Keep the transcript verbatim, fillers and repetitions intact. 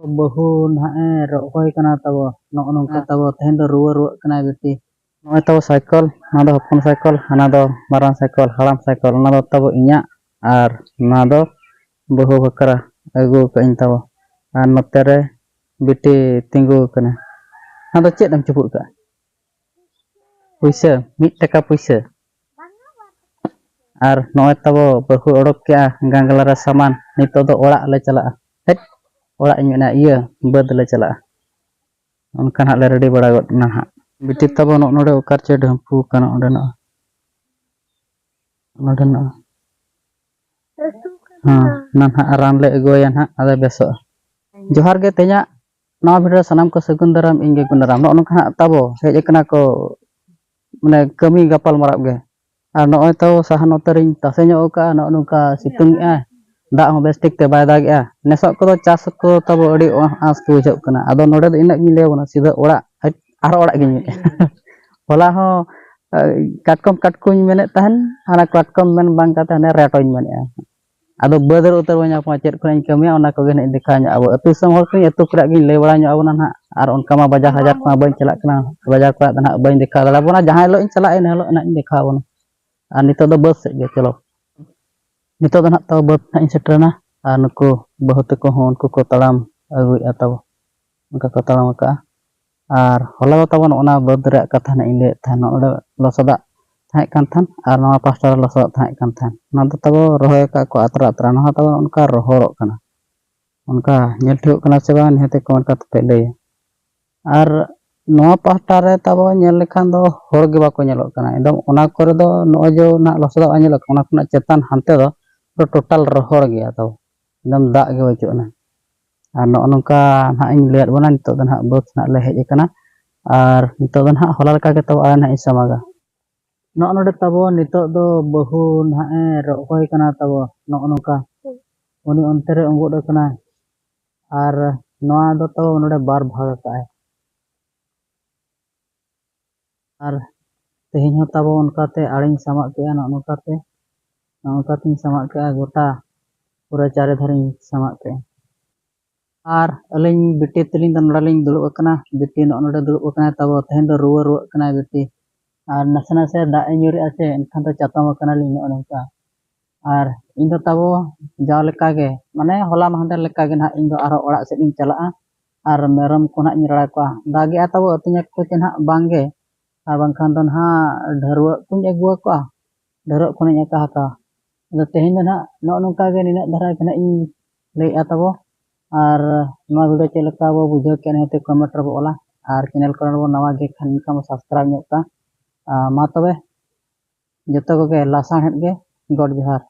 ᱵᱟᱹᱦᱩ ᱱᱟᱦᱟᱜ ᱮ ᱨᱚᱦᱚᱭ ᱠᱟᱱᱟ ᱛᱟᱵᱚ᱾ ᱱᱚᱜᱼᱚ ᱱᱚᱝᱠᱟ ᱛᱟᱵᱚ ᱛᱮᱦᱮᱧ ᱫᱚ ᱨᱩᱣᱟᱹ ᱨᱩᱣᱟᱹᱜ ᱠᱟᱱᱟᱭ ᱵᱤᱴᱤ᱾ ᱱᱚᱜᱼᱚᱭ ᱛᱟᱵᱚ ᱥᱟᱭᱠᱮᱞ, ᱚᱱᱟ ᱫᱚ ᱦᱚᱯᱚᱱ ᱥᱟᱭᱠᱮᱞ, ᱦᱟᱱᱟ ᱫᱚ ᱢᱟᱨᱟᱝ ᱥᱟᱭᱠᱮᱞ, ᱦᱟᱲᱟᱢ ᱥᱟᱭᱠᱮᱞ, ᱚᱱᱟ ᱫᱚ ᱛᱟᱵᱚ ᱤᱧᱟᱹᱜ, ᱟᱨ ᱱᱚᱣᱟ ᱫᱚ ᱵᱟᱹᱦᱩ ᱵᱟᱠᱷᱨᱟ ᱟᱹᱜᱩ ᱟᱠᱟᱫ ᱟᱹᱧ ᱛᱟᱵᱚ᱾ ᱟᱨ ᱱᱚᱛᱮ ᱨᱮ ᱵᱤᱴᱤ ᱛᱤᱸᱜᱩ ᱟᱠᱟᱱᱟ᱾ ᱟᱫᱚ ᱪᱮᱫ ᱮᱢ ᱪᱩᱯᱩᱫ ᱠᱟᱜᱼᱟ? ᱯᱩᱭᱥᱟᱹ, ᱢᱤᱫ ᱴᱟᱠᱟ ᱯᱩᱭᱥᱟᱹ᱾ ᱟᱨ ᱱᱚᱜᱼᱚᱭ ᱛᱟᱵᱚ ᱵᱟᱹᱦᱩ ᱚᱰᱚᱠ ᱠᱮᱜᱼᱟ ᱜᱟᱝᱜᱽᱞᱟ ᱨᱮ ᱥᱟᱢᱟᱱ, ᱱᱤᱛᱚᱜ ᱫᱚ ᱚᱲᱟᱜ ᱞᱮ ᱪᱟᱞᱟᱜᱼᱟ᱾ ᱦᱮᱡ, ᱚᱲᱟᱜ ᱤᱧ ᱢᱮᱱᱟ, ᱤᱭᱟᱹ, ᱵᱟᱹᱫᱽ ᱞᱮ ᱪᱟᱞᱟᱜᱼᱟ᱾ ᱚᱱᱠᱟ ᱱᱟᱦᱟᱜ ᱞᱮ ᱨᱮᱰᱤ ᱵᱟᱲᱟ ᱜᱚᱫ ᱮᱱᱟ ᱱᱟᱦᱟᱜ᱾ ᱵᱤᱴᱤ ᱛᱟᱵᱚ ᱱᱚᱜᱼᱚ ᱱᱚᱰᱮ ᱚᱠᱟ ᱨᱮᱪᱚᱭ ᱰᱷᱟᱹᱢᱯᱩ ᱠᱟᱱᱟ, ᱚᱸᱰᱮ ᱱᱚᱜᱼᱚ, ᱱᱚᱰᱮ ᱱᱚᱜᱼᱚ, ᱦᱮᱸ, ᱚᱱᱟ ᱱᱟᱦᱟᱜ ᱨᱟᱱ ᱞᱮ ᱟᱹᱜᱩᱣᱟᱭᱟ ᱱᱟᱦᱟᱜ, ᱟᱫᱚ ᱵᱮᱥᱚᱜᱼᱟ᱾ ᱡᱚᱦᱟᱨ ᱜᱮ, ᱛᱮᱦᱮᱧᱟᱜ ᱱᱟᱣᱟ ᱵᱷᱤᱰᱤᱭᱳ ᱨᱮ ᱥᱟᱱᱟᱢ ᱠᱚ ᱥᱟᱹᱜᱩᱱ ᱫᱟᱨᱟᱢ, ᱤᱧ ᱜᱮ ᱜᱩᱱᱟᱨᱟᱢ᱾ ᱱᱚᱜᱼᱚ ᱱᱚᱝᱠᱟ ᱦᱟᱸᱜ ᱛᱟᱵᱚ ᱦᱮᱡ ᱟᱠᱟᱱᱟ ᱠᱚ, ᱢᱟᱱᱮ ᱠᱟᱹᱢᱤ ᱜᱟᱯᱟᱞ ᱢᱟᱨᱟᱣ ᱜᱮ᱾ ᱟᱨ ᱱᱚᱜᱼᱚᱭ ᱛᱟᱵᱚ ᱥᱟᱦᱟᱱ ᱱᱚᱛᱮ ᱨᱤᱧ ᱛᱟᱥᱮ ᱧᱚᱜ ᱟᱠᱟᱜᱼᱟ, ᱱᱚᱜᱼᱚ ᱱᱚᱝᱠᱟ ᱥᱤᱛᱩᱝ ᱮᱜᱼᱟᱭ, ᱫᱟᱜ ᱦᱚᱸ ᱵᱮᱥ ᱴᱷᱤᱠ ᱛᱮ ᱵᱟᱭ ᱫᱟᱜᱮᱜᱼᱟ᱾ ᱱᱮᱥᱚᱜ ᱠᱚᱫᱚ ᱪᱟᱥ ᱠᱚ ᱛᱟᱵᱚ ᱟᱹᱰᱤ ᱟᱸᱥ ᱠᱚ ᱵᱩᱡᱷᱟᱹᱜ ᱠᱟᱱᱟ᱾ ᱟᱫᱚ ᱱᱚᱰᱮ ᱫᱚ ᱤᱱᱟᱹᱜ ᱜᱤᱧ ᱞᱟᱹᱭ ᱟᱵᱚᱱᱟ, ᱥᱤᱫᱷᱟᱹ ᱚᱲᱟᱜ, ᱟᱨᱦᱚᱸ ᱚᱲᱟᱜ ᱜᱤᱧ ᱢᱮᱱᱮᱫᱼᱟ᱾ ᱦᱚᱞᱟ ᱦᱚᱸ, ᱮ, ᱠᱟᱴᱠᱚᱢ ᱠᱟᱴᱠᱚᱢᱤᱧ ᱢᱮᱱᱮᱫ ᱛᱟᱦᱮᱱ, ᱦᱟᱱᱟ ᱠᱟᱴᱠᱚᱢ ᱢᱮᱱ ᱵᱟᱝ ᱠᱟᱛᱮ ᱦᱟᱱᱮ ᱨᱮᱴᱚᱧ ᱢᱮᱱᱮᱫᱼᱟ᱾ ᱟᱫᱚ ᱵᱟᱹᱫᱽ ᱨᱮ ᱩᱛᱟᱹᱨ ᱵᱟᱹᱧ ᱧᱟᱯᱟᱢᱟ, ᱪᱮᱫ ᱠᱚᱨᱮᱧ ᱠᱟᱹᱢᱤᱭᱟ, ᱚᱱᱟ ᱠᱚᱜᱮ ᱱᱟᱜ ᱤᱧ ᱫᱮᱠᱷᱟᱣ ᱧᱚᱜ ᱟᱵᱚ ᱟᱹᱛᱩ ᱫᱤᱥᱚᱢ ᱦᱚᱲ ᱠᱚᱧ, ᱟᱹᱛᱩ ᱠᱚᱨᱮ ᱜᱤᱧ ᱞᱟᱹᱭ ᱵᱟᱲᱟ ᱧᱚᱜ ᱟᱵᱚᱱᱟ ᱱᱟᱦᱟᱜ᱾ ᱟᱨ ᱚᱱᱠᱟ ᱢᱟ ᱵᱟᱡᱟᱨ ᱦᱟᱡᱟᱨ ᱠᱚᱢᱟ ᱵᱟᱹᱧ ᱪᱟᱞᱟᱜ ᱠᱟᱱᱟ, ᱵᱟᱡᱟᱨ ᱠᱚᱨᱮ ᱫᱚ ᱱᱟᱦᱟᱜ ᱵᱟᱹᱧ ᱫᱮᱠᱷᱟᱣ ᱫᱟᱲᱮᱭᱟᱵᱚᱱᱟ᱾ ᱡᱟᱦᱟᱸ ᱦᱤᱞᱳᱜ ᱤᱧ ᱪᱟᱞᱟᱜᱼᱟ, ᱤᱱᱟᱹ ᱦᱤᱞᱳᱜ ᱱᱟᱦᱟᱜ ᱤᱧ ᱫᱮᱠᱷᱟᱣ ᱟᱵᱚᱱᱟ᱾ ᱟᱨ ᱱᱤᱛᱚᱜ ᱫᱚ ᱵᱟᱹᱫᱽ ᱥᱮᱫ ᱜᱮ, ᱪᱚᱞᱚ᱾ ᱱᱤᱛᱚᱜ ᱫᱚ ᱱᱟᱦᱟᱜ ᱛᱟᱵᱚ ᱵᱟᱹᱫᱽ ᱱᱟᱦᱟᱜ ᱤᱧ ᱥᱮᱴᱮᱨᱮᱱᱟ, ᱟᱨ ᱱᱩᱠᱩ ᱵᱟᱹᱦᱩ ᱛᱟᱠᱚ ᱦᱚᱸ ᱩᱱᱠᱩ ᱠᱚ ᱛᱟᱲᱟᱢ ᱟᱹᱜᱩᱭᱮᱫᱼᱟ ᱛᱟᱵᱚ, ᱚᱱᱠᱟ ᱠᱚ ᱛᱟᱲᱟᱢ ᱟᱠᱟᱫᱼᱟ᱾ ᱟᱨ ᱦᱚᱞᱟ ᱫᱚ ᱛᱟᱵᱚᱱ ᱚᱱᱟ ᱵᱟᱹᱫᱽ ᱨᱮᱭᱟᱜ ᱠᱟᱛᱷᱟ ᱱᱟᱦᱟᱜ ᱤᱧ ᱞᱟᱹᱭᱮᱫ ᱛᱟᱦᱮᱱ, ᱱᱚᱰᱮ ᱞᱚᱥᱚᱫᱟᱜ ᱛᱟᱦᱮᱸ ᱠᱟᱱ ᱛᱟᱦᱮᱸᱱ ᱟᱨ ᱱᱚᱣᱟ ᱯᱟᱥᱴᱟ ᱨᱮ ᱞᱚᱥᱚᱫ ᱛᱟᱦᱮᱸ ᱠᱟᱱ ᱛᱟᱦᱮᱸᱱ᱾ ᱱᱚᱣᱟ ᱫᱚ ᱛᱟᱵᱚ ᱨᱚᱦᱚᱭ ᱟᱠᱟᱫ ᱠᱚ ᱟᱛᱨᱟ ᱟᱛᱨᱟ, ᱱᱚᱣᱟ ᱛᱟᱵᱚ ᱚᱱᱠᱟ ᱨᱚᱦᱚᱲᱚᱜ ᱠᱟᱱᱟ᱾ ᱚᱱᱠᱟ ᱧᱮᱞ ᱴᱷᱤᱠᱚᱜ ᱠᱟᱱᱟ ᱥᱮ ᱵᱟᱝ, ᱱᱤᱦᱟᱹᱛ comment ᱠᱟᱛᱮ ᱯᱮ ᱞᱟᱹᱭᱟ᱾ ᱟᱨ ᱱᱚᱣᱟ ᱯᱟᱦᱴᱟ ᱨᱮ ᱛᱟᱵᱚ ᱧᱮᱞ ᱞᱮᱠᱷᱟᱱ ᱫᱚ ᱦᱚᱲ ᱜᱮ ᱵᱟᱠᱚ ᱧᱮᱞᱚᱜ ᱠᱟᱱᱟ᱾ ᱮᱠᱫᱚᱢ ᱚᱱᱟ ᱠᱚᱨᱮ ᱫᱚ ᱱᱚᱜᱼᱚᱭ ᱡᱮ ᱱᱟᱦᱟᱜ ᱞᱚᱥᱚᱫᱟᱜ ᱵᱟᱝ ᱧᱮᱞᱚᱜ ᱠᱟᱱᱟ, ᱚᱱᱟ ᱠᱷᱚᱱᱟᱜ ᱪᱮᱛᱟᱱ ᱦᱟᱱᱛᱮ ᱫᱚ ᱯᱩᱨᱟᱹ total ᱨᱚᱦᱚᱲ ᱜᱮᱭᱟ ᱛᱟᱵᱚ, ᱮᱠᱫᱚᱢ ᱫᱟᱜ ᱜᱮ ᱵᱟᱹᱪᱩᱜ ᱟᱱᱟ᱾ ᱟᱨ ᱱᱚᱜᱼᱚ ᱱᱚᱝᱠᱟ ᱱᱟᱦᱟᱜ ᱤᱧ ᱞᱟᱹᱭᱟᱫ ᱵᱚᱱᱟ, ᱱᱤᱛᱚᱜ ᱫᱚ ᱱᱟᱦᱟᱜ ᱵᱟᱹᱫᱽ ᱱᱟᱦᱟᱜ ᱞᱮ ᱦᱮᱡ ᱟᱠᱟᱱᱟ᱾ ᱟᱨ ᱱᱤᱛᱚᱜ ᱫᱚ ᱱᱟᱦᱟᱜ ᱦᱚᱞᱟ ᱞᱮᱠᱟ ᱜᱮ ᱛᱟᱵᱚ ᱟᱞᱮ ᱱᱟᱦᱟᱜ ᱤᱧ ᱥᱟᱢᱟᱜᱟ᱾ ᱱᱚᱜᱼᱚ ᱱᱚᱰᱮ ᱛᱟᱵᱚ ᱱᱤᱛᱚᱜ ᱫᱚ ᱵᱟᱹᱦᱩ ᱱᱟᱦᱟᱜ ᱮ ᱨᱚᱦᱚᱭ ᱠᱟᱱᱟ ᱛᱟᱵᱚ, ᱱᱚᱜᱼᱚ ᱱᱚᱝᱠᱟ᱾ ᱩᱱᱤ ᱚᱱᱛᱮ ᱨᱮ ᱩᱸᱜᱚᱫ ᱟᱠᱟᱱᱟ᱾ ᱟᱨ ᱱᱚᱣᱟ ᱫᱚ ᱛᱟᱵᱚ ᱱᱚᱰᱮ ᱵᱟᱨ ᱵᱷᱟᱜᱽ ᱟᱠᱟᱫᱼᱟᱭ᱾ ᱟᱨ ᱛᱮᱦᱮᱧ ᱦᱚᱸ ᱛᱟᱵᱚ ᱚᱱᱠᱟᱛᱮ ᱟᱲᱮᱧ ᱥᱟᱢᱟᱜ ᱠᱮᱜᱼᱟ, ᱱᱚᱜᱼᱚ ᱱᱚᱝᱠᱟᱛᱮ, ᱱᱚᱜᱼᱚ ᱱᱚᱝᱠᱟᱛᱮᱧ ᱥᱟᱢᱟᱜ ᱠᱮᱜᱼᱟ, ᱜᱚᱴᱟ ᱯᱩᱨᱟᱹ ᱪᱟᱨᱮ ᱫᱷᱟᱨᱮᱧ ᱥᱟᱢᱟᱜ ᱠᱮᱜᱼᱟ᱾ ᱟᱨ ᱟᱹᱞᱤᱧ ᱵᱤᱴᱤ ᱛᱟᱹᱞᱤᱧ ᱫᱚ ᱱᱚᱰᱮ ᱞᱤᱧ ᱫᱩᱲᱩᱵ ᱟᱠᱟᱱᱟ᱾ ᱵᱤᱴᱤ ᱱᱚᱜᱼᱚ ᱱᱚᱰᱮ ᱫᱩᱲᱩᱵ ᱟᱠᱟᱱᱟᱭ ᱛᱟᱵᱚ᱾ ᱛᱮᱦᱮᱧ ᱫᱚ ᱨᱩᱣᱟᱹ ᱨᱩᱣᱟᱹᱜ ᱠᱟᱱᱟᱭ ᱵᱤᱴᱤ᱾ ᱟᱨ ᱱᱟᱥᱮ ᱱᱟᱥᱮ ᱫᱟᱜ ᱮ ᱧᱩᱨᱮᱜᱼᱟ ᱥᱮ, ᱮᱱᱠᱷᱟᱱ ᱫᱚ ᱪᱟᱛᱚᱢ ᱟᱠᱟᱱᱟᱞᱤᱧ ᱱᱚᱜᱼᱚ ᱱᱚᱝᱠᱟ᱾ ᱟᱨ ᱤᱧ ᱫᱚ ᱛᱟᱵᱚ ᱡᱟᱣ ᱞᱮᱠᱟᱜᱮ, ᱢᱟᱱᱮ ᱦᱚᱞᱟ ᱢᱟᱦᱫᱮᱨ ᱞᱮᱠᱟᱜᱮ ᱱᱟᱦᱟᱜ ᱤᱧ ᱫᱚ ᱟᱨᱦᱚᱸ ᱚᱲᱟᱜ ᱥᱮᱫ ᱤᱧ ᱪᱟᱞᱟᱜᱼᱟ᱾ ᱟᱨ ᱢᱮᱨᱚᱢ ᱠᱚ ᱱᱟᱦᱟᱜ ᱤᱧ ᱨᱟᱲᱟ ᱠᱚᱣᱟ᱾ ᱫᱟᱜᱮᱜᱼᱟ ᱛᱟᱵᱚ, ᱟᱹᱛᱤᱧ ᱟᱠᱚ ᱪᱮ ᱱᱟᱦᱟᱜ ᱵᱟᱝᱜᱮ, ᱟᱨ ᱵᱟᱝᱠᱷᱟᱱ ᱫᱚ ᱱᱟᱦᱟᱜ ᱰᱷᱟᱹᱨᱣᱟᱹᱜ ᱠᱚᱧ ᱟᱹᱜᱩ ᱟᱠᱚᱣᱟ, ᱰᱷᱟᱹᱨᱣᱟᱹᱜ ᱠᱷᱚᱱᱤᱧ ᱟᱠᱟ ᱦᱟᱠᱚᱣᱟ᱾ ᱟᱫᱚ ᱛᱮᱦᱮᱧ ᱫᱚ ᱱᱟᱦᱟᱜ ᱱᱚᱜᱼᱚ ᱱᱚᱝᱠᱟ ᱜᱮ, ᱱᱤᱱᱟᱹᱜ ᱫᱷᱟᱨᱟ ᱜᱮ ᱱᱟᱦᱟᱜ ᱤᱧ ᱞᱟᱹᱭᱮᱫᱼᱟ ᱛᱟᱵᱚ᱾ ᱟᱨ ᱱᱚᱣᱟ video ᱪᱮᱫ ᱞᱮᱠᱟ ᱵᱚ ᱵᱩᱡᱷᱟᱹᱣ ᱠᱮᱫ, ᱱᱤᱦᱟᱹᱛ comment ᱨᱮᱵᱚ ᱚᱞᱟ᱾ ᱟᱨ channel ᱠᱚᱨᱮ ᱵᱚ ᱱᱟᱣᱟ ᱜᱮ ᱠᱷᱟᱱ ᱮᱱᱠᱷᱟᱱ ᱵᱚ subscribe ᱧᱚᱜ ᱠᱟᱜᱼᱟ᱾ ᱟᱨ ᱢᱟ ᱛᱚᱵᱮ, ᱡᱚᱛᱚ ᱠᱚᱜᱮ ᱞᱟᱥᱟᱬᱦᱮᱫ ᱜᱮ ᱜᱚᱰ ᱡᱚᱦᱟᱨ᱾